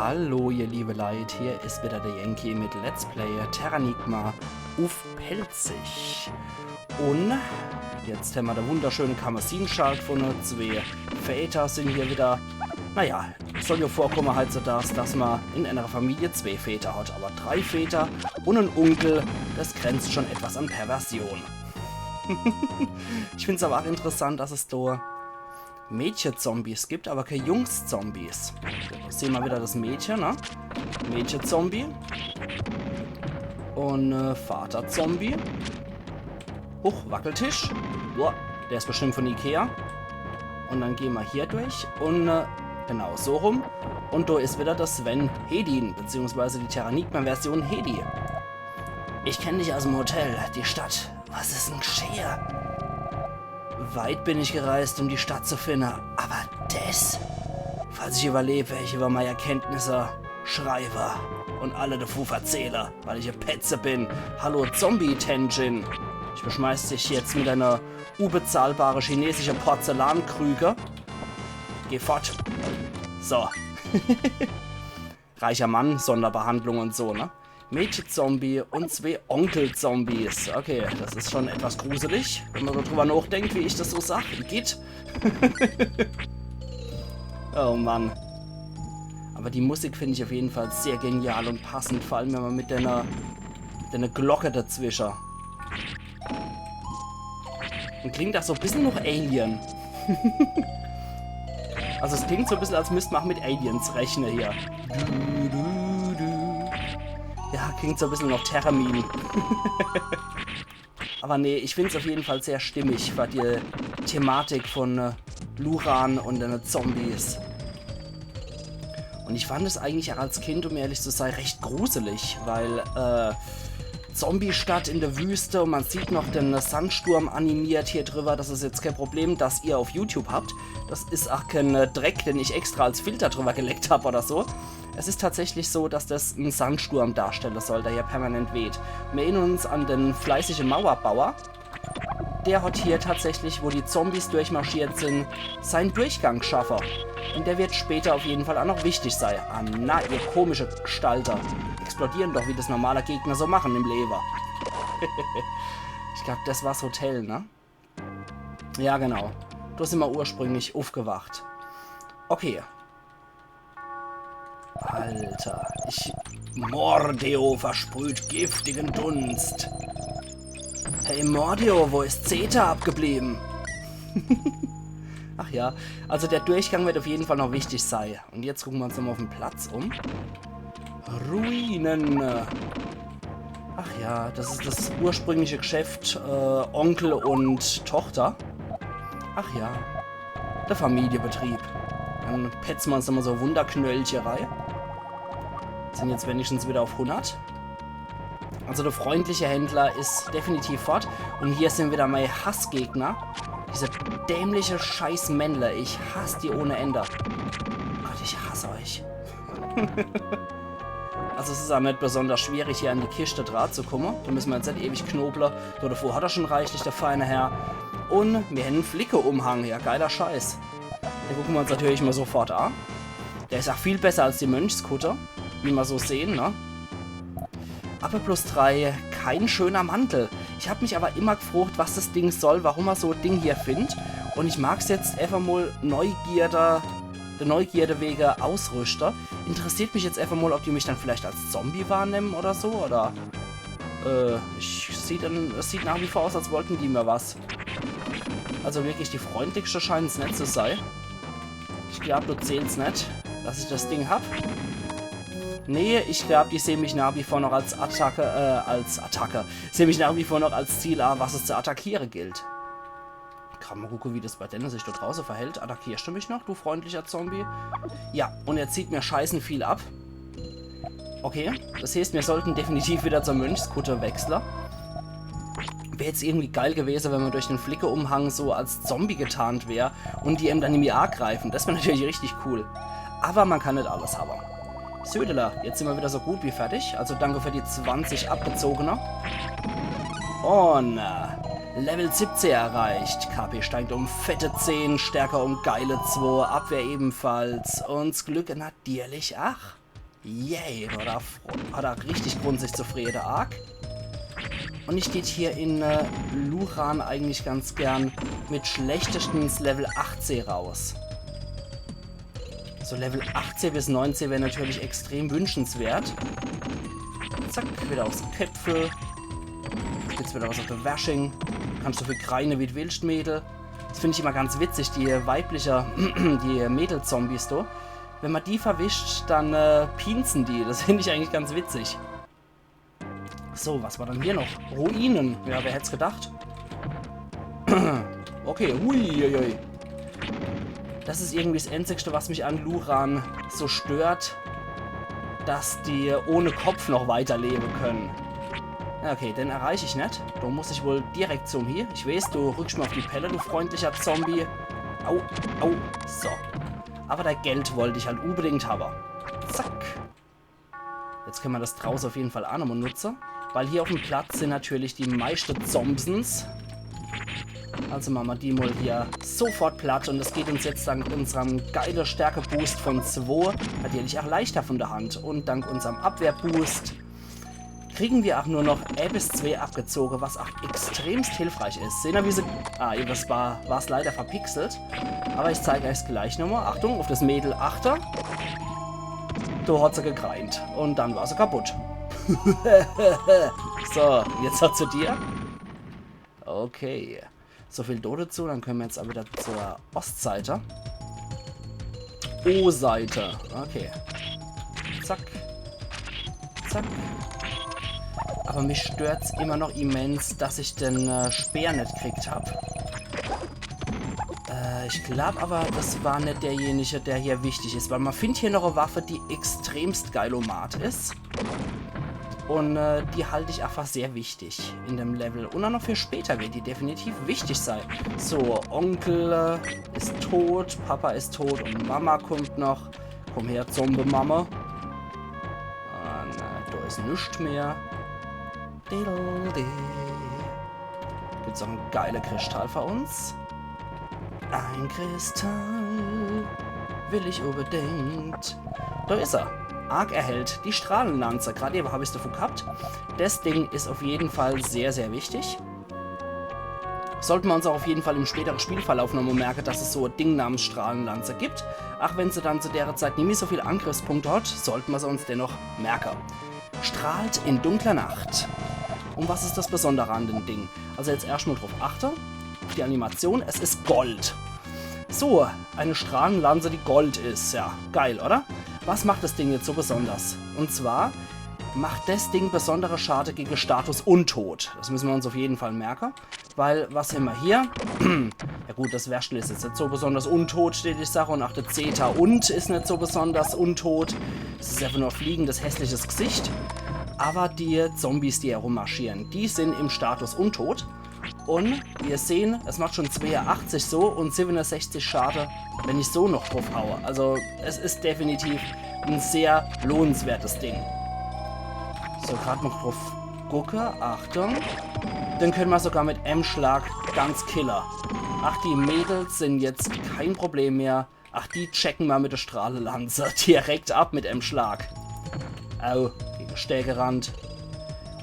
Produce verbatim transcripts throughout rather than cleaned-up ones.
Hallo, ihr liebe Leit, hier is wieder der Yankee mit Let's Play Terranigma uff Pälzisch. Un jetzt hämmer de wunderschöne Karmesin-Schal gefunne. Zwee Väter sin hier wieder. Naja, soll jo vorkomme heitzudags, dass ma in ener Familie zwee Väter hat, aber drei Väter un en Unkel, das grenzt schon etwas an Perversion. Ich find's aber auch interessant, dass es do Mädchezombies gibt, aber kee Jungszombies. Sehn ma wieder das Mädche, ne? Mädchezombie. Un äh, Vaterzombie. Huch, Wackeltisch. Boah, der is bestimmt von Ikea. Un dann gehn ma hier durch. Un äh, genau, so rum. Un do is wieder das Sven Hedin, beziehungsweise die Terranigma-Version Hedi. Ich kenn dich aus dem Hotel, die Stadt. Was is denn geschehe? Weit bin ich gereist, um die Stadt zu finde, aber das? Falls ich überleb, wer ich über meine Erkenntnisse schreibe un alle davu verzähle, weil ich e Petze bin. Hallo Zombie Tenjin. Ich beschmeiß dich jetzt mit einer unbezahlbare chinesische Porzellankrüge. Geh fort. So. Reicher Mann, Sonderbehandlung un so, ne? Mädchezombie un zwee Onkelzombies. Okay, das is schon etwas gruselig, wenn ma so drüber nachdenkt, wie ich das so sag. Igitt. Oh Mann. Aber die Musik find ich auf jeden Fall sehr genial un passend, vor allem wenn ma mit der, der Glocke dazwische. Un klingt auch so e bissel noch Alien. Also es klingt so e bissel, als müsst ma auch mit Aliens rechne hier. Du, du, du. Ja, klingt so e bissel noch Terramine. Aber nee, ich find's auf jeden Fall sehr stimmig für die Thematik von äh, Luran un de Zombies. Un ich fand es eigentlich auch als Kind, um ehrlich zu sein, recht gruselig, weil äh, Zombie-Stadt in der Wüste un ma sieht noch den Sandsturm animiert hier drüber. Das is jetzt kee Problem, dass ihr auf YouTube habt. Das is auch kee äh, Dreck, den ich extra als Filter drüber gelegt hab oder so. Es is tatsächlich so, dass das en Sandsturm darstelle soll, der hier permanent weht. Mir erinnern uns an den fleißigen Mauerbauer. Der hat hier tatsächlich, wo die Zombies durchmarschiert sin, sein Durchgang schaffe. Un der wird später auf jeden Fall auch noch wichtig sei. Ah na, ihr komische Gestalte. Explodieren doch, wie das normale Gegner so machen im Lewe. Ich glaub, das war's Hotel, ne? Ja, genau. Do sin ma ursprünglich uffgewacht. Okay. Alter, ich... Mordeo versprüht giftigen Dunst. Hey Mordeo, wo is Zeta abgeblieben? Ach ja, also der Durchgang wird auf jeden Fall noch wichtig sei. Un jetzt gucke ma uns nochmal auf den Platz um. Ruinen. Ach ja, das is das ursprüngliche Geschäft, äh, Onkel un Tochter. Ach ja, der Familiebetrieb. Dann petze ma uns nochmal so Wunderknöllche rei. Sin jetzt wenigstens wieder auf hundert. Also der freundliche Händler is definitiv fort. Un hier sin wieder mei Hassgegner. Diese dämliche Scheißmännle. Ich hass die ohne Ende. Gott, ich hass euch. Also es is auch net besonders schwierig, hier an die Kischte dra zu kumme. Do müsse ma jetzt net ewig knoble. So, davor hat er schon reichlich, der feine Herr. Un mir hänn en Flicke-Umhang. Ja, geiler Scheiß. Den gucke ma uns natürlich mal sofort an. Der is auch viel besser als die Mönchskutte, wie ma so sehn, ne? Abwehr plus drei, kein schöner Mantel. Ich hab mich aber immer gefrocht, was das Ding soll, warum ma so e Ding hier findt. Un ich mag's jetzt einfach mal Neugierde, der Neugierde wege ausrüschte. Interessiert mich jetzt einfach mal, ob die mich dann vielleicht als Zombie wahrnehmen oder so, oder? Äh, ich, sieht, dann, es sieht nach wie vor aus, als wollten die mir was. Also wirklich, die freundlichste scheinen's net zu sei. Ich glaub, du zählst net, dass ich das Ding hab. Nee, ich glaub, die sehn mich nach wie vor noch als Attacke, äh, als Attacke. Sehn mich nach wie vor noch als Ziel an, was es zu attackiere gilt. Kann ma gucke, wie das bei denne sich do drauße verhält. Attackierst du mich noch, du freundlicher Zombie? Ja, un er zieht mir scheißen viel ab. Okay, das heißt, mir sollten definitiv wieder zur Mönchskutte wechsle. Wär jetzt irgendwie geil gewese, wenn ma durch den Flicke-Umhang so als Zombie getarnt wär un die em dann nimmi agreifen. Das wär natürlich richtig cool. Aber ma kann net alles habe. Södeler, jetzt sin ma wieder so gut wie fertig. Also danke für die zwanzig abgezogene. Un äh, Level siebzehn erreicht. K P steigt um fette zehn, Stärke um geile zwei, Abwehr ebenfalls. Un 's Glück natürlich ach. Yay, do hat er, hat er richtig Grund, sich zu freue, de Ark. Un ich deet hier in äh, Luran eigentlich ganz gern mit schlechtestens Level achtzeh raus. So Level achtzeh bis neunzeh wär natürlich extrem wünschenswert. Zack, wieder aufs Käpfel. Jetzt wieder was auf de Wersching. Kannst so viel greine wie du willst, Mädel. Das find ich immer ganz witzig, die weibliche, die Mädelzombies do. Wenn man die verwischt, dann äh, pienzen die. Das find ich eigentlich ganz witzig. So, was war dann hier noch? Ruinen. Ja, wer hätt's gedacht? Okay, huiuiui. Das is irgendwie das Einzigste, was mich an Luran so stört, dass die ohne Kopf noch weiterlebe können. Ja, okay, den erreich ich net. Do muss ich wohl direkt zum hier. Ich weeß, du rückst mir auf die Pelle, du freundlicher Zombie. Au, au, so. Aber dei Geld wollt ich halt unbedingt habe. Zack. Jetzt könne mer das drauße auf jeden Fall aa nochmal nutze. Weil hier auf dem Platz sin natürlich die meischte Zombsens. Also mache mer die mal hier sofort platt un es geht uns jetzt dank unserem geile Stärke-Boost von zwo natürlich aa leichter von de Hand. Un dank unserem Abwehr-Boost kriegen mer aa nur noch e bis zwee abgezoge, was aa extremst hilfreich is. Sehn er, wie se... Ah, das war, war's leider verpixelt. Aber ich zeig euch's gleich nochmal. Achtung, auf das Mädel achte. Do hat se gegreint. Un dann war se kaputt. So, jetzt zu dir. Okay. So viel do dazu. Dann könne mer jetzt aa wieder zur Ostseite. O-Seite. Okay. Zack. Zack. Aber mich stört's immer noch immens, dass ich den äh, Speer net gekriegt hab. Äh, ich glaub aber, das war net derjenige, der hier wichtig is, weil mer findt hier noch e Waffe, die extremst geilomat is. Un äh, die halt ich einfach sehr wichtig in dem Level. Un aa noch für später wird die definitiv wichtig sei. So, Onkel äh, is tot, Papa is tot un Mama kommt noch. Komm her, Zombie-Mama. Ah, na, do is nix mehr. Diddle-dee. Gibt's aa en geile Kristall für uns? Ein Kristall will ich unbedingt. Do is er. Ark erhält die Strahlenlanze. Grad ewe hab ich's davon gehabt. Das Ding is auf jeden Fall sehr, sehr wichtig. Sollte mer uns aa auf jeden Fall im spätere Spielverlauf nochmal merke, dass es so e Ding namens Strahlenlanze gibt. Ach wenn se dann zu dere Zeit nimmi so viel Angriffspunkte hat, sollte mer se uns dennoch merke. Strahlt in dunkler Nacht. Un was is das Besondere an dem Ding? Also jetzt erscht mal drauf achte. Auf die Animation. Es is Gold. So, eine Strahlenlanze, die Gold is. Ja, geil, oder? Was macht das Ding jetzt so besonders? Un zwar macht das Ding besondere Schade gegen Status Untot. Das müsse mer uns auf jeden Fall merke. Weil, was hämmer hier? Ja gut, das Werschtel is jetzt net so besonders untot, deet ich sage. Un aa de Zeta un is net so besonders untot. Das is einfach nur e fliegendes, hässliches Gesicht. Aber die Zombies, die herummarschieren, die sin im Status Untot. Un wie ihr sehn, es macht schon zweeunachtzig so un siebenundsechzig Schade, wenn ich so noch drauf haue. Also es is definitiv e sehr lohnenswertes Ding. So, grad noch drauf gucke. Achtung. Den könne mer sogar mit em Schlag ganz kille. Ach, die Mädels sin jetzt kein Problem mehr. Ach, die checke mer mit de Strahlelanze direkt ab mit em Schlag. Au, gegen Stää gerannt.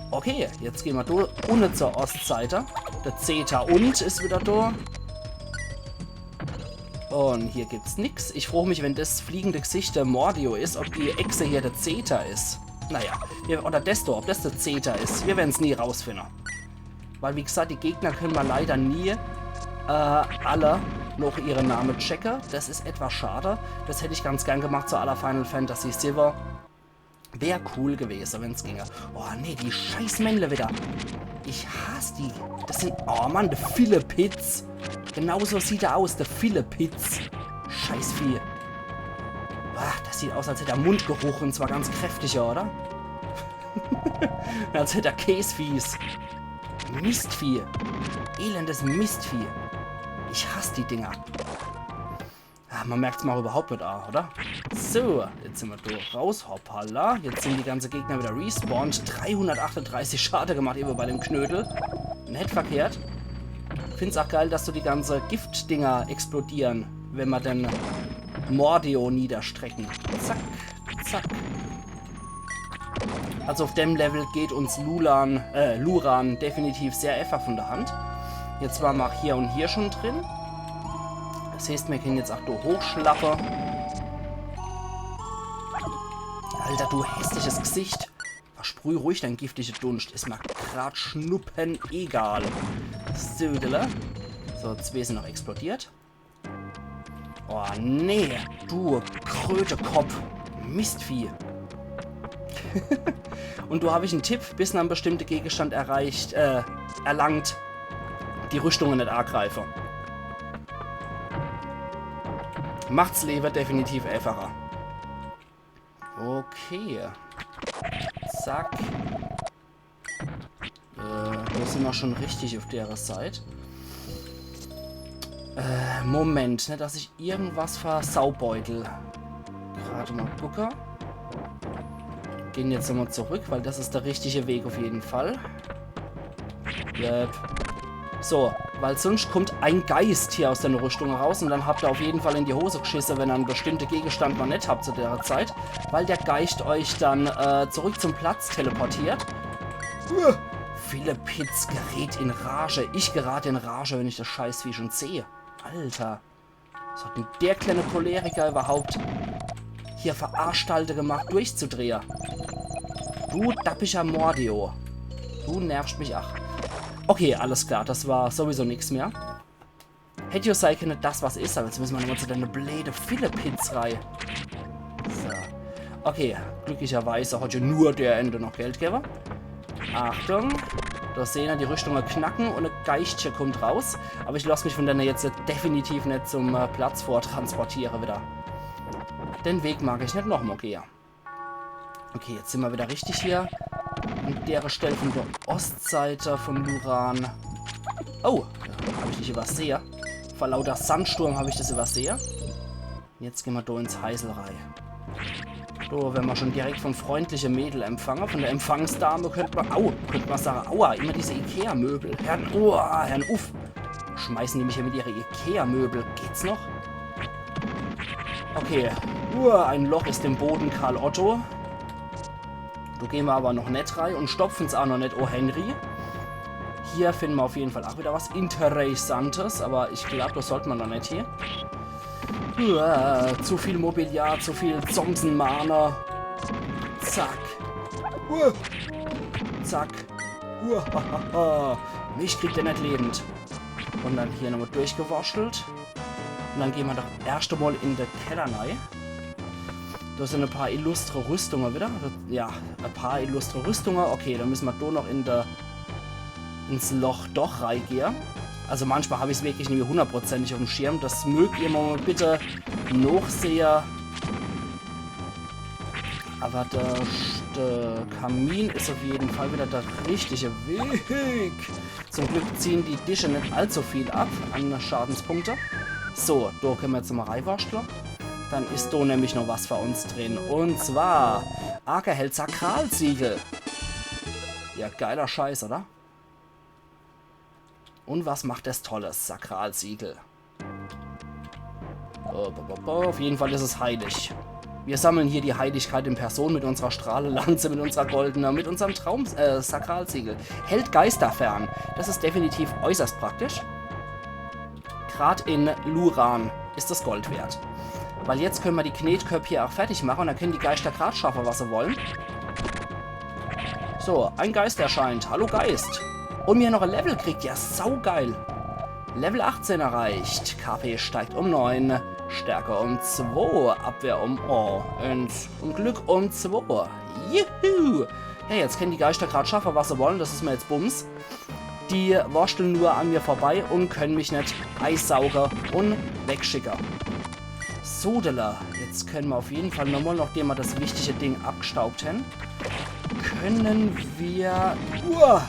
Okay, jetzt gehn mer do unne zur Ostseite. De Zeta un is wieder do. Un hier gibt's nix. Ich frog mich, wenn das fliegende Gesicht de Mordio is, ob die Echse hier de Zeta is. Naja, wir, oder des do, ob das de Zeta is. Mir werden's nie rausfinde. Weil, wie gesagt, die Gegner könne mer leider nie äh, alle noch ihre Name checke. Das is etwas schade. Das hätt ich ganz gern gemacht zu aller Final Fantasy siwwe. Wär cool gewese, wenn's ginge. Oh nee, die scheiß Männle wieder. Ich hass die. Das sin, oh Mann, de Philippitz. Genauso sieht er aus, de Philippitz. Scheißvieh. Ah, das sieht aus, als hätt er Mundgeruch, un zwar ganz kräftiger, oder? Als hätt er Käsfies. Mistvieh. Elendes Mistvieh. Ich hass die Dinger. Ah, mer merkt's mer aa überhaupt net an, oder? So, jetzt sin mer do raus. Hoppala. Jetzt sin die ganze Gegner wieder respawned. Dreihundertachtundreißig Schade gemacht, ewe bei dem Knödel. Net verkehrt. Find's aa geil, dass so die ganze Giftdinger explodiere, wenn mer den Mordio niederstrecke. Zack, zack. Also auf dem Level geht uns Lulan, äh, Luran definitiv sehr einfach von der Hand. Jetzt waren wir auch hier und hier schon drin. Das heißt, wir können jetzt auch da hochschlappen. Alter, du hässliches Gesicht. Versprüh ruhig dein giftige Dunscht. Is mir grad schnuppen egal. Södele. So, zwei sind noch explodiert. Oh nee, du Krötekopf. Mistvieh. Und da hab ich en Tipp, bis man en bestimmte Gegenstand erreicht, äh, erlangt, die Rüstunge net angreife. Macht's Lewe definitiv einfacher. Okay. Zack. Äh, da sind wir schon richtig auf der Seite. Äh, Moment, net, dass ich irgendwas versaubeutel. Gerade mal gucke. Gehen jetzt nochmal zurück, weil das is der richtige Weg auf jeden Fall. Yep. So, weil sonst kommt ein Geist hier aus der Rüstung raus und dann habt ihr auf jeden Fall in die Hose geschisse, wenn ihr en bestimmte Gegenstand noch net habt zu der Zeit, weil der Geist euch dann äh, zurück zum Platz teleportiert. Uah, Philippitz gerät in Rage. Ich gerate in Rage, wenn ich das Scheißvieh schon sehe. Alter. Was hat denn der kleine Choleriker überhaupt hier veranstaltet gemacht, durchzudrehen? Du dappischer Mordio. Du nervst mich, ach. Okay, alles klar, das war sowieso nix mehr. Hätt ja sei könne, dass was is, aber jetzt müssen wir nochmal zu deine bleede Philippitz rei. So. Okay, glücklicherweise hat ja nur der Ende noch Geld gewwe. Achtung. Da sehen wir die Rüstunge knacken und e Geistche kommt raus. Aber ich lass mich von denne jetzt definitiv net zum äh, Platz vortransportiere wieder. Den Weg mag ich net nochmal gehe. Okay, jetzt sind wir wieder richtig hier. An der Stelle von der Ostseite von Luran. Oh, hab ich nicht übersehe. Vor lauter Sandsturm hab ich das übersehe. Jetzt gehen wir da ins Heisel rei. Da werden wir schon direkt von freundliche Mädel empfangen. Von der Empfangsdame könnte man, au, könnte man sagen, aua, immer diese Ikea-Möbel. Herrn, oh, Herrn, uff. Schmeißen die mich hier mit ihre Ikea-Möbel. Geht's noch? Okay. Uah, ein Loch ist im Boden, Karl Otto. Da gehen wir aber noch net rei und stopfen's auch noch net, oh Henry. Hier finden wir auf jeden Fall auch wieder was Interessantes, aber ich glaub, das sollte man noch net hier. Uah, zu viel Mobiliar, zu viel Zomsenmane. Zack. Uah. Zack. Uah, ha, ha, ha. Mich kriegt er net lebend. Und dann hier nochmal durchgewurschtelt. Und dann gehen wir doch erst einmal in de Keller rei. Da sind ein paar illustre Rüstungen wieder. Ja, ein paar illustre Rüstungen. Okay, dann müssen wir da noch in der, ins Loch doch reigehen. Also manchmal hab ich's wirklich nicht hundertprozentig auf dem Schirm. Das mögt ihr mal bitte nachsehen. Aber der, der Kamin ist auf jeden Fall wieder der richtige Weg. Zum Glück ziehen die Tische nicht allzu viel ab an Schadenspunkte. So, da können wir jetzt mal reiwurschtle. Dann ist da nämlich noch was für uns drin. Und zwar Ark erhält Sakralsiegel. Ja, geiler Scheiß, oder? Und was macht das Tolles, Sakralsiegel? Oh, bo, bo, bo. Auf jeden Fall ist es heilig. Wir sammeln hier die Heiligkeit in Person mit unserer Strahlelanze, mit unserer goldenen, mit unserem Traum, äh, Sakralsiegel. Hält Geister fern. Das ist definitiv äußerst praktisch. Grad in Luran ist das Gold wert. Weil jetzt können wir die Knetköpp hier auch fertig machen und dann können die Geister grad schaffen, was sie wollen. So, ein Geist erscheint. Hallo Geist. Und mir noch ein Level kriegt. Ja, saugeil. Level achtzehn erreicht. K P steigt um neun. Stärke um zwei. Abwehr um, oh, eins. Und Glück um zwei. Juhu. Ja, jetzt können die Geister grad schaffen, was sie wollen. Das ist mir jetzt Bums. Die wurschteln nur an mir vorbei und können mich nicht eisaugen und wegschicken. Sodele, jetzt können wir auf jeden Fall nochmal, nachdem wir das wichtige Ding abgestaubt haben, können wir, uah,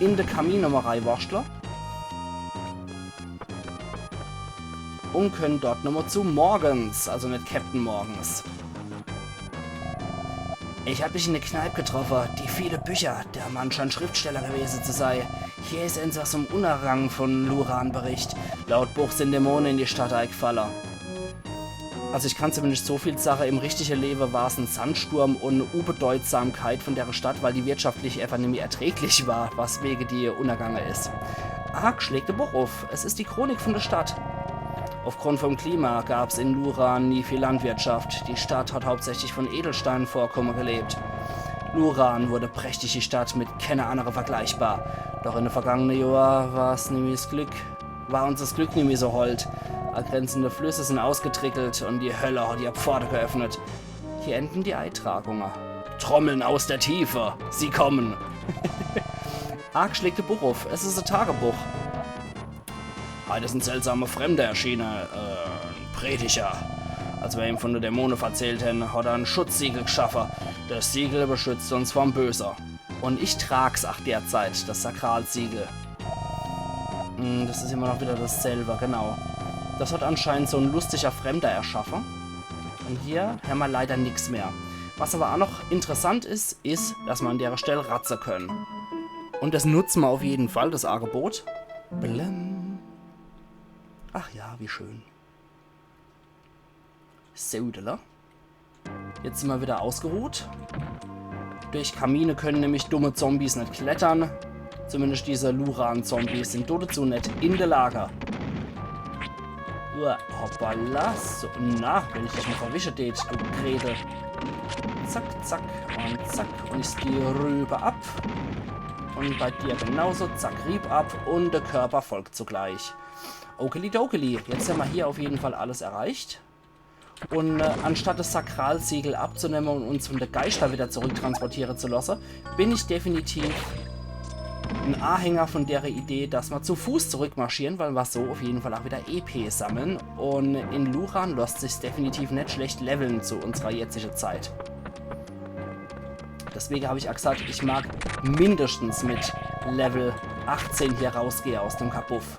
in den Kamin nochmal reiwurschtle. Und können dort nochmal zu Morgans, also nicht Captain Morgans. Ich hab dich in der Kneipe getroffen. Die viele Bücher. Der Mann scheint Schriftsteller gewesen zu sein. Hier ist etwas zum Untergang von Luran bericht. Laut Buch sind Dämonen in die Stadt eingefallen. Also ich kann zumindest so viel sage, im richtige Lewe war's en Sandsturm un Unbedeutsamkeit von dere Stadt, weil die wirtschaftlich einfach nimmi erträglich war, was wege die unnergange is. Ark schlägt e Buch uff. Es is die Chronik von der Stadt. Aufgrund vom Klima gab's in Luran nie viel Landwirtschaft. Die Stadt hat hauptsächlich von Edelsteinvorkomme gelebt. Luran wurde prächtig, die Stadt, mit kenner annere vergleichbar. Doch in de vergangene Johr war's nimmi s Glück, war uns das Glück nimmi so hold. Angrenzende Flüsse sind ausgetrickelt und die Hölle hat ihr Pforte geöffnet. Hier enden die Eintragunge. Trommeln aus der Tiefe. Sie kommen. Ark schlägt e Buch uff. Es is e Tagebuch. Heit is en seltsamer Fremder erschiene. Äh, en Prediger. Als mer ihm von de Dämone verzählt hen, hat er en Schutzsiegel gschaffe. Das Siegel beschützt uns vorm Böse. Und ich trag's ach derzeit, das Sakralsiegel. Hm, das is immer noch wieder dasselbe, genau. Das hat anscheinend so en lustiger Fremder erschaffe. Und hier hämmer leider nix mehr. Was aber auch noch interessant is, is, dass mer an dere Stell ratze können. Und das nutze mer auf jeden Fall, das Angebot. Blem. Ach ja, wie schön. Södele. Jetzt sind mer wieder ausgeruht. Durch Kamine können nämlich dumme Zombies net klettern. Zumindest diese Luran-Zombies sind dodezu net in de Lage. Uah, hoppala. So, na, wenn ich dich mal verwische tät, du Gretel. Zack, zack und zack. Und ich stehe rüber ab. Und bei dir genauso. Zack, rieb ab. Und der Körper folgt zugleich. Okeli dokeli. Jetzt hämmer hier auf jeden Fall alles erreicht. Und äh, anstatt das Sakralsiegel abzunehmen und uns von de Geischter wieder zurücktransportieren zu lassen, bin ich definitiv en Anhänger von dere Idee, dass mer zu Fuß zurückmarschieren, weil mer so auf jeden Fall auch wieder E P sammeln. Und in Luran lässt sich's definitiv net schlecht leveln zu unserer jetzigen Zeit. Deswegen hab ich auch gesagt, ich mag mindestens mit Level achtzehn hier rausgehe aus dem Kabuff.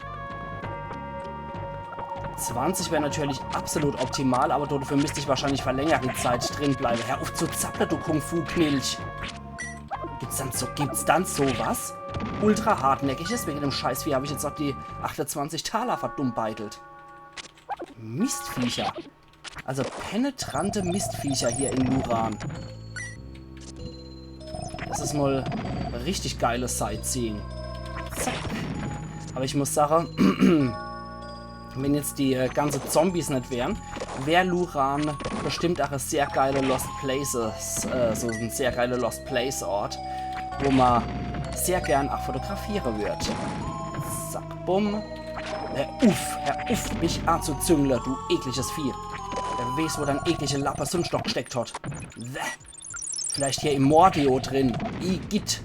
Zwanzig wär natürlich absolut optimal, aber dafür müsst ich wahrscheinlich für längere Zeit drin bleiben. Hör auf zu zappeln, du Kung-Fu-Knilch. Gibt's dann so, gibt's dann sowas? Ultra hartnäckiges? Wegen dem Scheißvieh hab ich jetzt auch die achtundzwanzig Taler verdummbeitelt. Mistviecher. Also penetrante Mistviecher hier in Luran. Das is mal richtig geiles Sightseeing. Zack. Aber ich muss sagen, wenn jetzt die äh, ganze Zombies net wären, wär Luran bestimmt auch e sehr geile Lost Places, äh, so en sehr geile Lost Place Ort, wo mer sehr gern auch fotografiere würd. Zack, bumm. Hör uff, hör uff, mich anzuzüngle, du ekliges Vieh. Wer weiß, wo dein eklige Lappe sunscht noch gsteckt hat. Bäh. Vielleicht hier im Mordio drin. Igitt.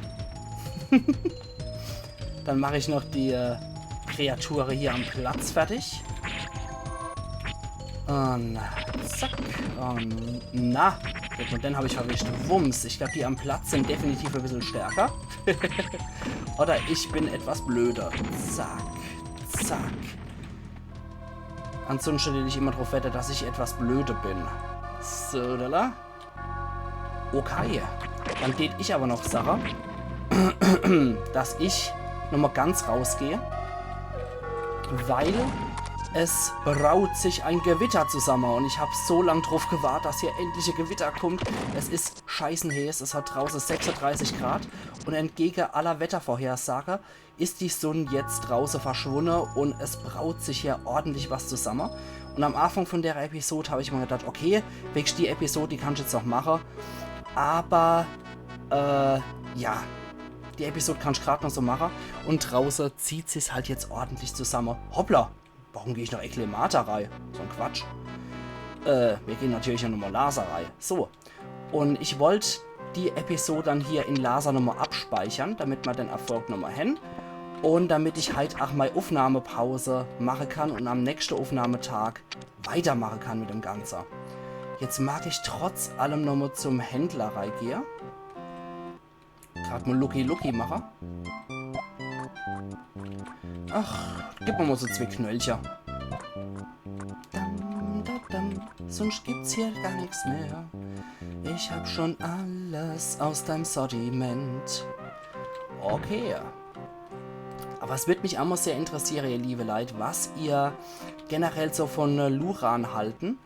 Dann mach ich noch die äh, Kreature hier am Platz fertig. Und zack. Und na, gut, und den hab ich verwischt. Wumms, ich glaub, die am Platz sind definitiv e bissel stärker. Oder ich bin etwas blöder. Zack, zack. Ansonsten will ich immer drauf wette, dass ich etwas blöder bin. So, da, da. Okay. Dann tät ich aber noch sage, dass ich nochmal ganz rausgehe, weil es braut sich ein Gewitter zusammen und ich hab so lang drauf gewartet, dass hier endlich e Gewitter kommt. Es is scheißenheiß, es hat draußen sechsunddreißig Grad und entgegen aller Wettervorhersage is die Sonn jetzt draußen verschwunden und es braut sich hier ordentlich was zusammen. Und am Anfang von der Episode hab ich mir gedacht, okay, wegst die Episode, die kannst jetzt noch machen. Aber, äh, ja, die Episode kannst grad noch so machen. Und draußen zieht sich's halt jetzt ordentlich zusammen. Hoppla, warum geh ich nach Eklemata rei? So en Quatsch. Äh, wir gehen natürlich ja nochmal Lasar rei. So, und ich wollt die Episode dann hier in Lasar nochmal abspeichern, damit mer den Erfolg nochmal hen. Und damit ich halt auch mal Aufnahmepause machen kann und am nächsten Aufnahmetag weitermachen kann mit dem Ganzen. Jetzt mag ich trotz allem nochmal zum Händler reigehen. Grad mal Lucky Lucky mache. Ach, gib mir mal so zwei Knöllcher. Dam, da, dam. Sonst gibt's hier gar nix mehr. Ich hab schon alles aus deinem Sortiment. Okay. Aber es würd mich auch mal sehr interessieren, ihr liebe Leute, was ihr generell so von äh, Luran halten.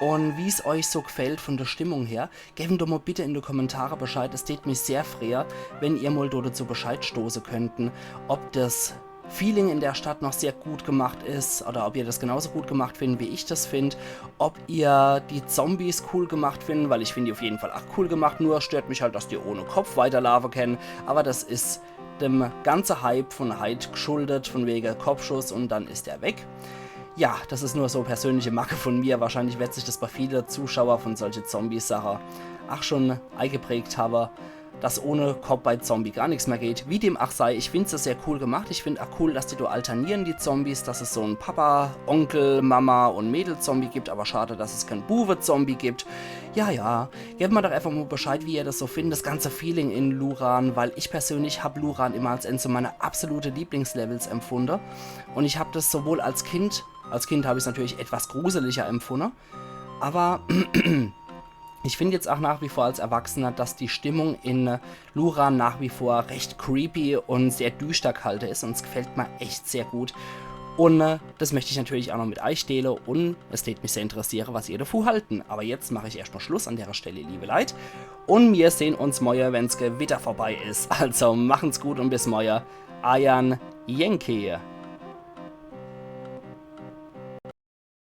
und wie's euch so gefällt von der Stimmung her. Gebt doch mal bitte in die Kommentare Bescheid. Es tät mich sehr freue, wenn ihr mal do dazu Bescheid stoße könnten, ob das Feeling in der Stadt noch sehr gut gemacht is oder ob ihr das genauso gut gemacht findet, wie ich das find. Ob ihr die Zombies cool gemacht findet, weil ich find die auf jeden Fall auch cool gemacht. Nur stört mich halt, dass die ohne Kopf weiterlaufen können. Aber das is dem ganze Hype von heit geschuldet, von wege Kopfschuss und dann is er weg. Ja, das is nur so persönliche Macke von mir. Wahrscheinlich wird sich das bei viele Zuschauer von solche Zombie-Sache auch schon eingeprägt haben, dass ohne Kopf bei Zombie gar nichts mehr geht. Wie dem auch sei, ich find's sehr cool gemacht. Ich find auch cool, dass die do alternieren, die Zombies, dass es so ein Papa, Onkel, Mama und Mädel-Zombie gibt. Aber schade, dass es kein Buwe-Zombie gibt. Ja, ja, gebt mir doch einfach mal Bescheid, wie ihr das so findet, das ganze Feeling in Luran, weil ich persönlich hab Luran immer als eins meiner absolute Lieblingslevels empfunden. Und ich hab das sowohl als Kind, als Kind hab ich's natürlich etwas gruseliger empfunden, aber ich find jetzt auch nach wie vor als Erwachsener, dass die Stimmung in Luran nach wie vor recht creepy und sehr düster gehalte is und es gefällt mir echt sehr gut. Und äh, das möchte ich natürlich auch noch mit euch delen und es tät mich sehr interessieren, was ihr davon halten. Aber jetzt mache ich erstmal Schluss an der Stelle, liebe Leit. Und wir sehen uns morgen, wenn's Gewitter vorbei is. Also machen's gut und bis morgen. Eier Yankee.